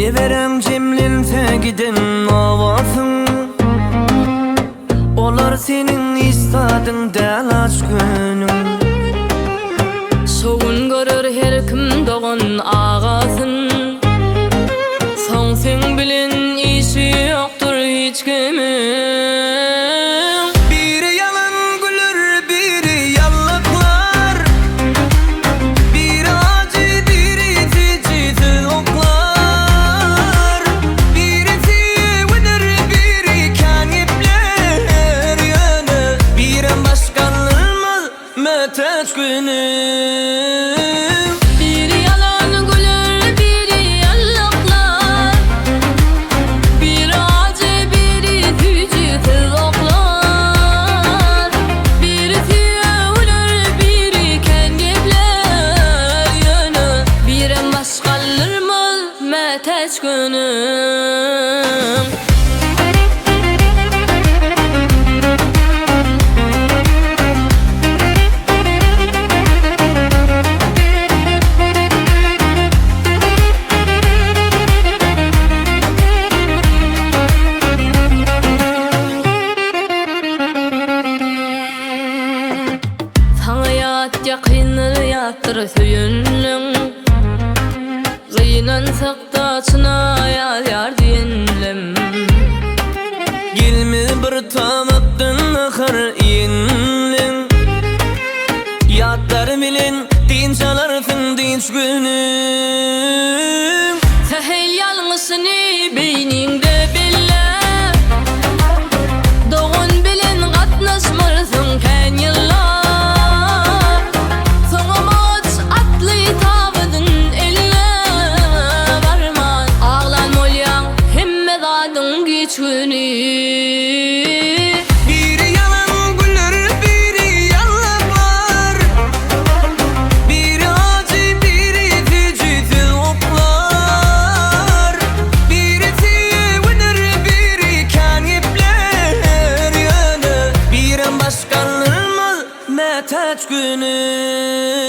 Neberäň jemlense giden obasyň Olar seniň hiç zadyň däl aç günüň. Şo gün görer her kim dogan agasyn Soň seň bilen işi ýokdur hiç kimiň. Biri ýalan güler, biri ýallaklar. Biri ajy, biri süýji söz oklar. Biri söýüwdir, biri kän geplär. Ýöne birem baş galdyrmaz mätäç günüň. Biri ýalan güler, biri ýallaklar. Biri ajy, biri süýji söz oklar. Biri söýüwler, biri kän geplär. Ýöne birem baş galdyrmaz mätäç günüň. Saňa ýat ýakynlar ýatdyr söýenleň. Gynansakda çyna ýazýar diýenlem. Gelmez bir tabakdan nahar iýenleň. Ýatlar bilen dynç alarsyň dynç günüň. Sähel ýalňyşyny beýniňde belle. Dogan bilen gatnaşmarsyň kän ýyllar. Soňam agaç atly tabydyn elle. Barman aglan bolýaň hemme zadyň giç güni. Biri ýalan güler, biri ýallaklar. Biri ajy, biri süýji söz oklar. Biri söýüwdir, biri kän geplär. Ýöne birem baş galdyrmaz mätäç günüň.